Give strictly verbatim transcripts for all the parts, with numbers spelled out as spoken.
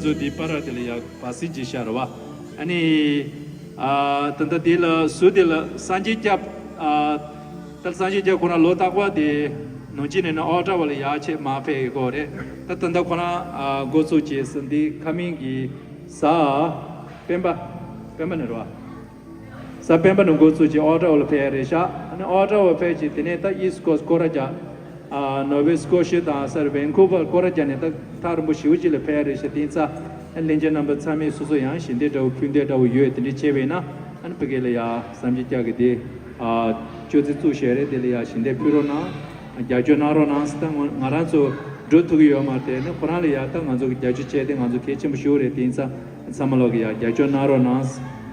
ཚོ་འདི་པར་དེ་ལ་ཡ་བ་སི་ཇི་ཤར་བ། ཨ་ནི། ཨ། ད་ལྟ་དེ་ལ་ཟུར་དེ་ལ་སངས་རྒྱས་སྐྱབས། ཨ། ད་སངས་རྒྱས་སྐྱབས་ཁོ་རང་ལོ་རྟག་པར་དེ་ནང་ཆེན་ནས་ནི་ཨོ་ཊ་ཝ་ལ་ཡར་ཆེད་མར་ཕེབས་ཡོད་སྐོར་རེད། ད་ད་ལྟ་ཁོ་རང་། ཨ། འགོ་ཚུགས་བྱས་ཟིན་འདི་ཁ་མིང་གི་གཟའ་སྤེན་པ། སྤེན་པ་ནས་རེད་བ། གཟའ་སྤེན་པ་ནས་འགོ་ཚུགས་ཀྱིས་ཨོ་ཊ་ཝ་ལ་ཕེབས་ཡ་རེད་ཤག་ཨ་ནི་ཨོ་ཊ་ཝ་ཕེབས་ཀྱིས་དེ་ནས་ད་ཨི་སི་ཊི་ཀོ་སི་ཊི་སྐོར་ར་རྒྱག་ཨ། ནོ་ཝེ་སི་ཀོ་ཤི་ཡ་དང་སར་ཝེན་ཁུ་ཝར་སྐོར་ར་རྒྱག་ནས་ད་ཐག་རིང་པོ་ཞེ་པོ་ཅིག་ལ་ཕེབས་ཡ་རེད་ཤག་དེ་ཙ་ཨ་ལྷན་རྒྱས་རྣམ་པ་ཚང་མས་སོ་སོ་ཡང་ཞལ་འདེབས་འདྲ་བོ་ཕུལ་འདོད་འདྲ་བོ་ཡོད་དེ་འདྲ་བྱས་པས་ན་ཨ་ནི་ཕ་གི་ལ་ཡ་སངས་རྒྱས་སྐྱབས་ཀྱི་དེ། ཨ། ཅོ་ཙེ་བཙུགས་བཞག་རེད། དེ་ལ་ཡ་ཞལ་འདེབས་ཕུལ་རོགས་གནང་། རྒྱབ་སྐྱོར་གནང་རོགས་གནང་། ད་ང་ང་རང་ཚོ་འགྲོ་ཐུབ་ཀྱི་ཡོད་མ་རེད། དེ་ནི་ཁོ་རང་ལ་ཡ་ད་ང་ཚོ་གི་རྒྱབ་སྐྱོར་བྱས་ཏེ་ང་ཚོ་གལ་ཆེན་པོ་ཞིག་རེད། དེ་ཡིན་ཙང་། ཚང་མ་ལོག་གི་ཡ་རྒྱབ་སྐྱོར་གནང་རོགས་གནང་།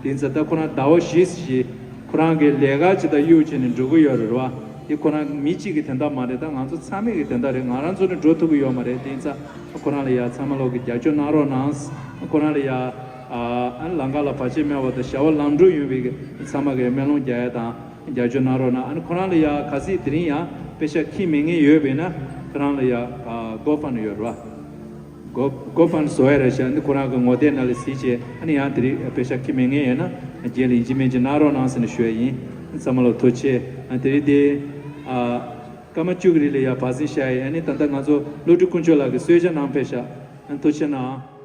དེ་ཡིན་ཙང་ད་ཁོ་རང་ཟླ་བ་བཞི་ཞིག་ཁོ་རང་གི་ལས་ཀ་ཅིག་ད་གཡུག་བྱས་ནས་འགྲོ་གི་ཡོད་རེད་བ། དེ་ཁོ་རང་མི་གཅིག་གི་དོན་དག་མ་རེད། ད་ང་ཚོ་ཚང་མའི་གི་དོན་དག་རེད། ང་རང་ཚོ་ནི་འགྲོ་ཐུབ་ཀྱི་ཡོད་མ་རེད། དེ་ཡིན་ཙང་ཁོ་རང་ལ་ཡ་ཚང་མ་ལོག་གི་རྒྱབ་སྐྱོར་གནང་རོགས་གནང་། ཁོ་རང་ལ་ཡ། ཨ། ལམ་ཁ་ལ་བར་ཆད་མེད་པ་དང་བྱ་བ་ལམ་འགྲོ་ཡོང་བའི་གི་ཚང་མ་གི་སྨོན་ལམ་རྒྱག་ཡ་དང་རྒྱབ་སྐྱོར་གནང་རོགས་གནང་། ཨ་ནི་ཁོ་རང་ལ་ཡ་གལ་སྲིད་དེ་རིང་ཡང་པེ་ཤག་འཁྱེར་མེད་མཁན་ཡོད་པས་ན་ཁོ་རང་ལ་ཡ། ཨ། གོ་ཕན་ཡོད་རེད་བ། གོ་གོ་ཕན་བཟོ་ཡ་རེད་ཤག་ཨ་ནི་ཁོ་རང་གི་ངོ་དེབ་ནང་ལ་གཟིགས་བྱས་ཨ་ནི་ཡང་དེ་རིང་པེ་ཤག་འཁྱེར་མེད་མཁན་ཡོད་ན་རྗེས་ལ་ཡིན་གཅིག་མིན་གཅིག་གནང་རོགས་གནང་ཟེར་ནས་ཞུ་ཡ་ཡིན། ཚང་མ་ལ་ཐུགས་རྗེ་ཆེ། ཨ། དེ་རིང་དེ། ཨ། སྐར་མ་བཅུ་གི་རིང་ལ་ཡ་བར་ཟིན་བཞག་ཡིན། ཨ་ནི་ད་ལྟ་ང་ཚོ་བློ་གྲོས་དཀོན་མཆོག་ལགས་ཀྱིས་གསོལ་ཇ་གནང་ཕེབས་ཤག་ཨ་ནི་ཐུགས་རྗེ་ཆེ་གནང་།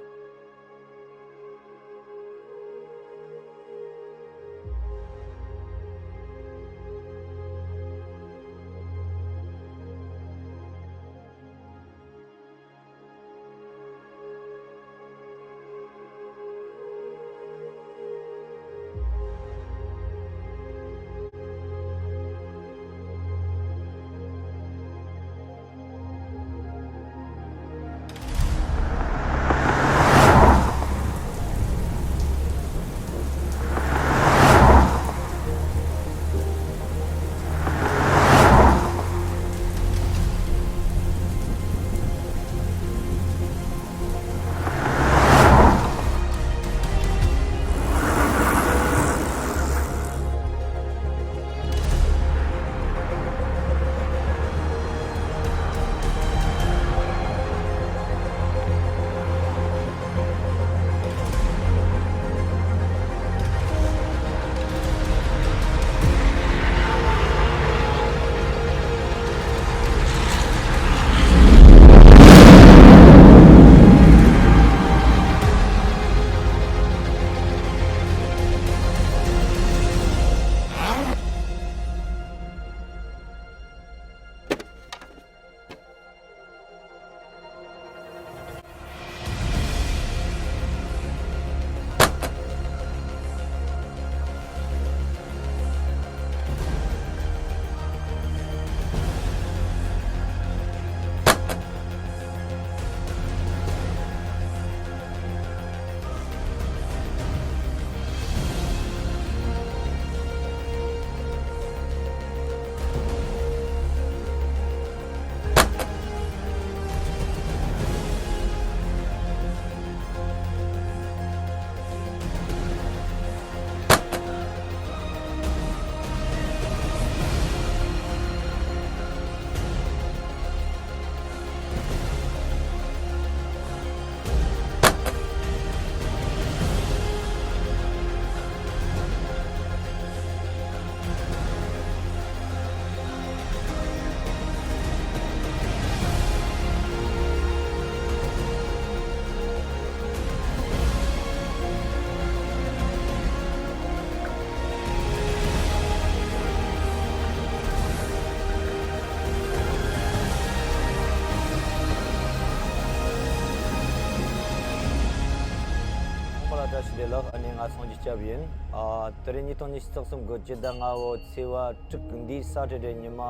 ཁོང་ལ་བཀྲ་ཤིས་བདེ་ལེགས། ཨ་ནི་ང་སངས་རྒྱས་སྐྱབས་ཡིན། ཨ། དེ་རིང་ཉིས་སྟོང་ཉི་ཤུ་རྩ་གསུམ་གི་སྤྱི་ཟླ་ལྔ་པའི་ཚེས་པ་དྲུག་འདིའི་ས་ཊར་ཌེ་ཉི་མ།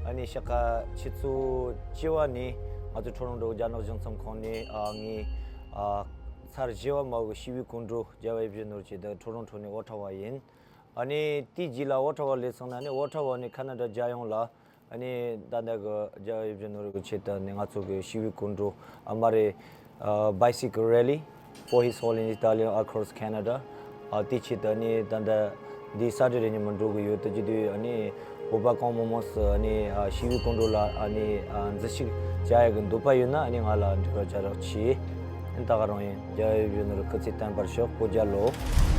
ཨ་ནི་ཞག་ཁ་ཆུ་ཚོད་བཅུ་པ་ནས་ང་ཚོ་ཊོ་རོན་ཊོ་རྒྱ་ནག་གཞུང་ཚབ་ཁང་ནས། ཨ། ངས། ཨ། ཚར་བཞི་པ་མ་གི་ཞི་བའི་སྐུ་མགྲོན་རྒྱལ་བ་ཡིད་བཞིན་ནོར་བུ་ཆེད་དུ་ཊོ་རོན་ཊོ་ནས་ཨོ་ཊ་ཝ་ཡིན། ཨ་ནི་དེའི་རྗེས་ལ་ཨོ་ཊ་ཝ་སླེབས་སོང་ན་ནི་ཨོ་ཊ་ཝ་ནས་ཁ་ན་ཌ་རྒྱལ་ཡོངས་ལ། ཨ་ནི་ད་ལྟ་གི་རྒྱལ་བ་ཡིད་བཞིན་ནོར་བུ་གི་ཆེད་དུ་ནི་ང་ཚོ་གི་ཞི་བའི་སྐུ་མགྲོན། ཨ། མ་རེད། ཨ། Bicycle Rally for His Holiness Dalai Lama across Canada། ཨ། དེའི་ཆེད་དུ་ནི་ད་ལྟ་འདི་ས་ཊར་ཌེ་ཉི་མ་འགྲོ་གི་ཡོད། དེ་བྱེད་དུས་ཨ་ནི་བོད་པ་གང་མང་མང་སུ་ཨ་ནི། ཨ། ཞི་བའི་སྐུ་མགྲོན་ལ་ཨ་ནི། ཨ། འཛུལ་ཞུགས་བྱ་ཡག་གི་འདོད་པ་ཡོད་ན་ཨ་ནི་ང་ལ་འབྲེལ་བ་བྱ་རོགས་གྱིས། ད་ག་རང་ཡིན། རྒྱ་ཡུལ་གཞོན་ནུར་སྐུ་ཚེ་བརྟན་པར་ཤོག་བོད་རྒྱལ་ལོ།